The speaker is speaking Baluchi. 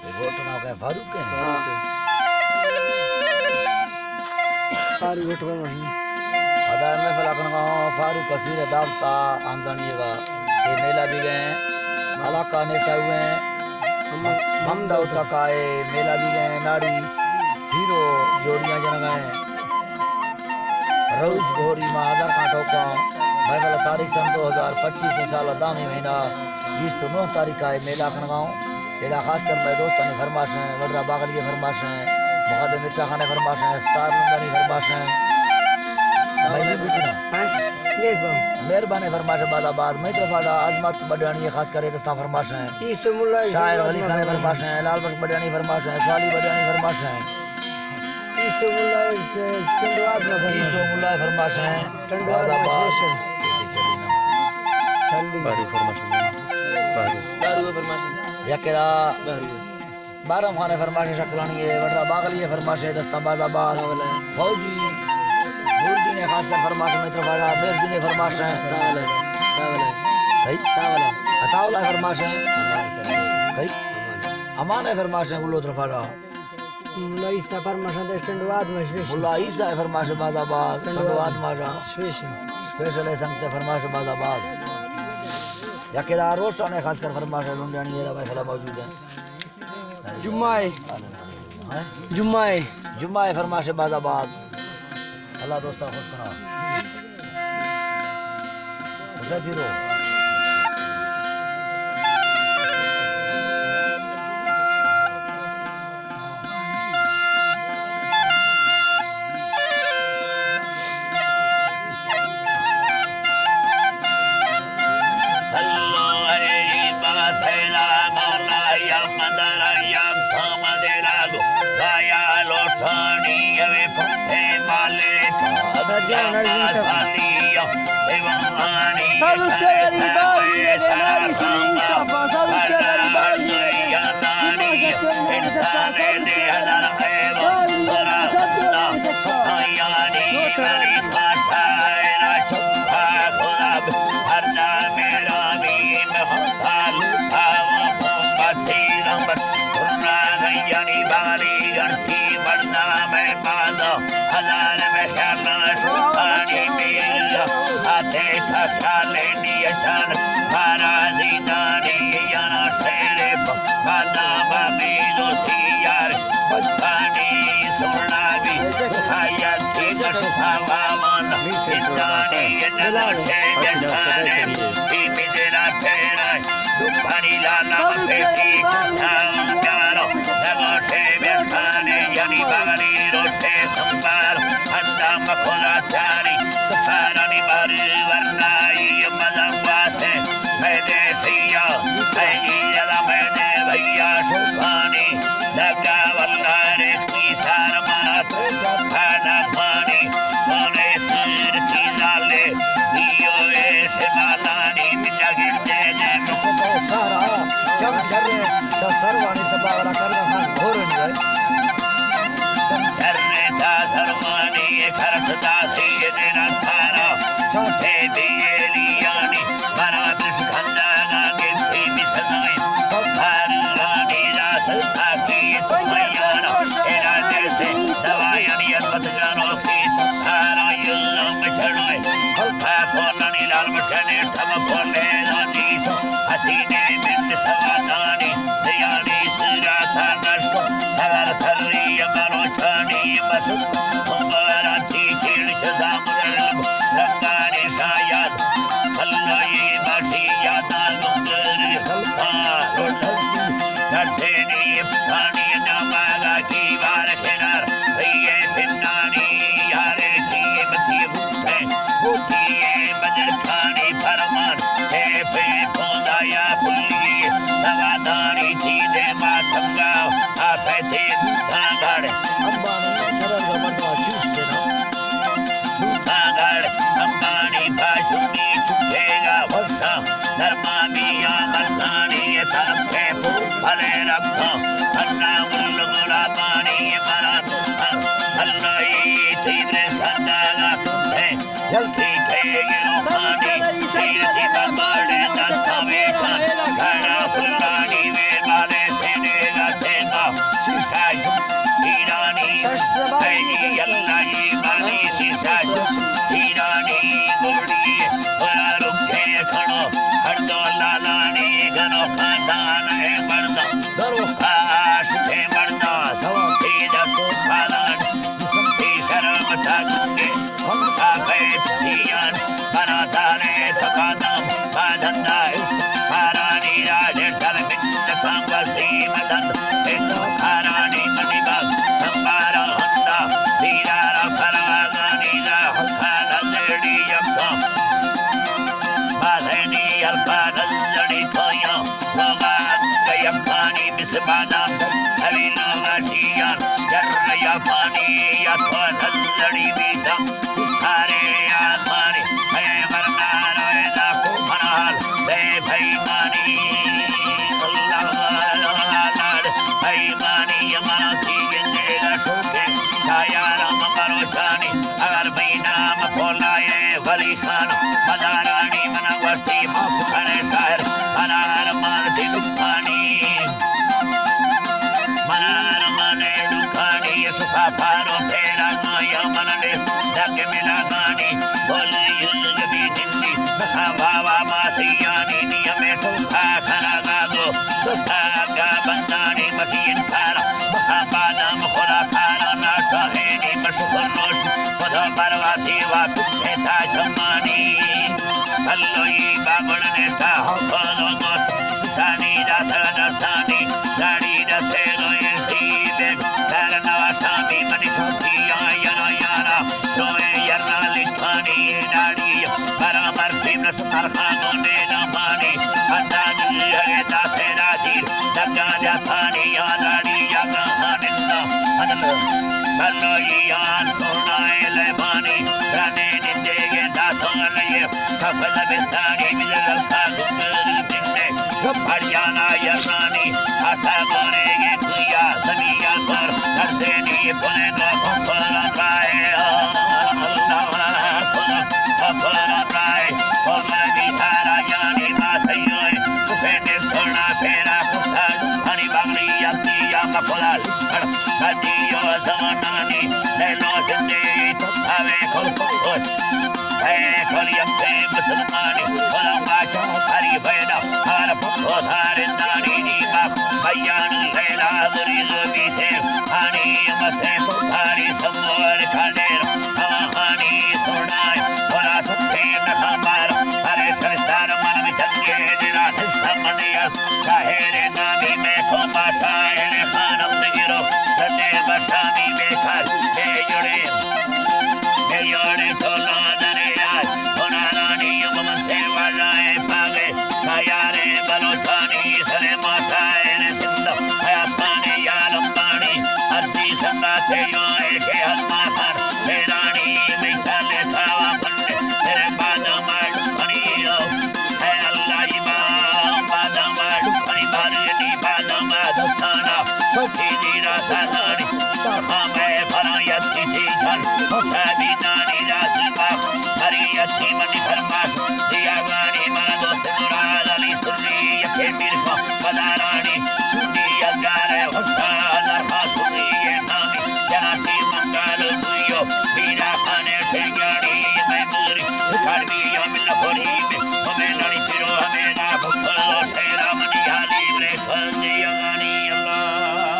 اے گوٹ نام کئے؟ فاروق ہے؟ ہاں۔ فاروق گوٹ بنو ہی۔ ادا محفل کنگا ہوں، فاروق اسیر دعوت آمدانی با۔ اے میلہ بیگئے علاقہ نیسا ہوئے۔ مم-، مم دعوت کا اے میلہ بیگئے ناڑی ہیرو جوڑیاں جنگئے۔ رؤف گھوری ما ہزار کانٹو کو۔ محفل تاریخ سن دو ہزار پچیس سال دامی مہینہ بیست و نو تاریخ آئے میلہ کنگا ہوں۔ ادا خاص کر مئے دوستانی فرمائش ہیں، وڈرا باغلی فرمائش ہیں، مقدم مٹھا خانے فرمائش ہیں، ستار لنگانی فرمائش ہیں۔ مہربانی۔ مہربانی فرمائش باز آباد۔ مئے طرف آ عظمت بڈیانی خاص کر دستان فرمائش ہیں۔ شاعر ولی خانے فرمائش ہیں، لال بخش بڈیانی فرمائش ہیں، سوالی بڈیانی فرمائش ہیں۔ ایسو ملا، ٹنڈوات نہ فرمائش۔ ایسو ملا فرمائش ہیں۔ ٹنڈوات نہ فرمائش۔ چلی نا۔ چلی۔ بارو فرمائش۔ بارو۔ بارو فرمائش۔ یکے دا۔ بارو۔ بارم خانے فرمائش شکلانی ہے، وڈرا باغلی ہے فرمائش ہے، دستان باز آباد۔ فوجی۔ نوردین ہے خاص کر فرمائش میں طرف آ رہا، مہردین ہے فرمائش ہے۔ بھائی۔ عطا اللہ فرمائش ہے۔ بھائی۔ امان ہے فرمائش ہے، گلو طرف آ رہا۔ ملا عیسیٰ فرمائش دے ٹنڈوات مشویش۔ ملا عیسیٰ فرمائش باز آباد، ٹنڈوات۔ ٹنڈوات مارا۔ مشویش۔ اسپیشل ہے سنگت فرمائش باز آباد۔ یکے دا روشن ہے خاص کر فرمائش لنڈیانی ہے، محفل موجود ہے۔ جمعہ ہے۔ ہیں؟ جمعہ ہے۔ جمعہ ہے فرمائش باز آباد۔ اللہ دوستا خوش کنا۔ خوش ہے پھرو۔ ساز روپیہ یاری باری، ساز روپیہ یاری باری۔ سارا چم چریں تا سروانی تباہ ولا کرنا خان گھور نہیں ہے۔ چم چریں تا سروانی کرت داتی دن تارا چوٹے دیلیانی منا بس کھندا گا گپتی بسنائیں۔ تو پھر رانی راس تاکی تو میانا ارادے سے دوایانی عظمت جانو کی تو تارا یلم چڑھائے۔ ہلکا پونانی لال مٹھنے تم پونے دانی تو حسینے من سوادانی دیانی سورا تانش کو سگر تری بلوچانی بس تمہارا تی چیڑ چزام رنگانی سایاد۔ کلوئی ماٹی یادا نندر سلطان و ڈھلتی درسینی پانی ناماگا کی بار کنار۔ بھئی اے پنانی یارے قیمتی بوٹے، بوٹی اے بدر کانی پرمان، سیفے پوندا یا پلی، سوادانی چیدے ماتنگا، آپے تے بوتاں گڑ۔ امبانی سرر گمنڈا چوس دینا۔ بوتاں گڑ، امبانی پاشونی چکے گا ورشا، درمانی یا مرزانی طرف کے پور بھلے رکھا، اللہ گل گلابانی مرا اللہ تیرے سندانا ہے۔ جلتی کھے گرو خانی، تیر کی بمباڑے دستا ویشان، گھڑا پھلانی وے بالے سینے گاتے، ہمے لوگا چیان جر یا پانی یا تو دھلڑی بیتا، استارے آسمانی، اے ورنا روے داکو منال، بے بھائی مانی، اللہ لاڈ، بھائی مانی، یماسی گندے گا شوکے، شایارم پروشانی، اگر بھائی نام پولائے ولی خان، مزارانی منا گوشتی، ماف کنے شاعر، منا ارمان تئی دکھانی۔ منا ارمان دکھانی، سکا پارو پھیرا گایا من نے، دگ ملا گانی، بولی یوگ بھی نندی، بخا بابا ماسیانی، نیمے تو کھا کھنا گاگو، دوستا گا بندانی، مسین پارا، بخا بادام خدا پارا، ناٹا ہینی، بشکر روش، خدا برواتی وقت، تا شمانی۔ کلوئی بابڑ نے تا ہو کولو دوست، سانی داتا دستانی، داڑی دسے لوئے سی بیگ، دار نوا سامی منی کھوٹی یا یرا یارا، روئے یرا لکھانی داڑی، برابر سیمس مرخانو نے نمانی، اندازی ہے داسے راجی، دگا جاتانی یا داڑی یا گاہانندہ، ادل، کلوئی یار سوڑائے لیبانی، رنے نندے گے داتان یہ، سفل بستانی بزرگ کا گنگری پنڈے، جو پڑیانا یزانی، آتا گورے گے کیا زمیا سر، ترسینی پنے گو پھپھر رائے، اللہ اکبر، پھپھر رائے، پھپھر بیتارا یعنی ما سیوئے، سفید سونا پیرا کتا، ہنی بغلی یکی یا مکلا لکھڑ، کدی یو زمانانی، نیلو زندگی تو پھاوے کل پھپھر۔ اے کل یکے مسلمانی، کل بادشاہ ہری بیدا، ہر پھپھر دار دانی نیما، بیان لیلا بری لوگی تے، ہانی مسے پھپھاری سمور کھڈیر، ہوا ہانی سوڑائے، کلا ستے نخمار، ہرے سرستار من بچنگے دلا نشتہ منیا، شاعر نامی میں کو بادشاہ خانم نگیرو، ستے بشامی میں کھر، اے جڑے۔ اے یوڑے چولا دریا، ہنارانی یمن سے والائے پاگے، سیارے بلوچانی سرے ماسائے سندھ، حیاتانی یا لمبانی، ارزی سنگا تے یو اے کے ہلما خان، تیرانی میتالے کھاوا پنڈے، تیرے بادام آڑ پنی یو، اے اللہ امام بادام آڑ پنی بارے نی بادام دستانا، چھوٹی دیرا سالانی، سرخام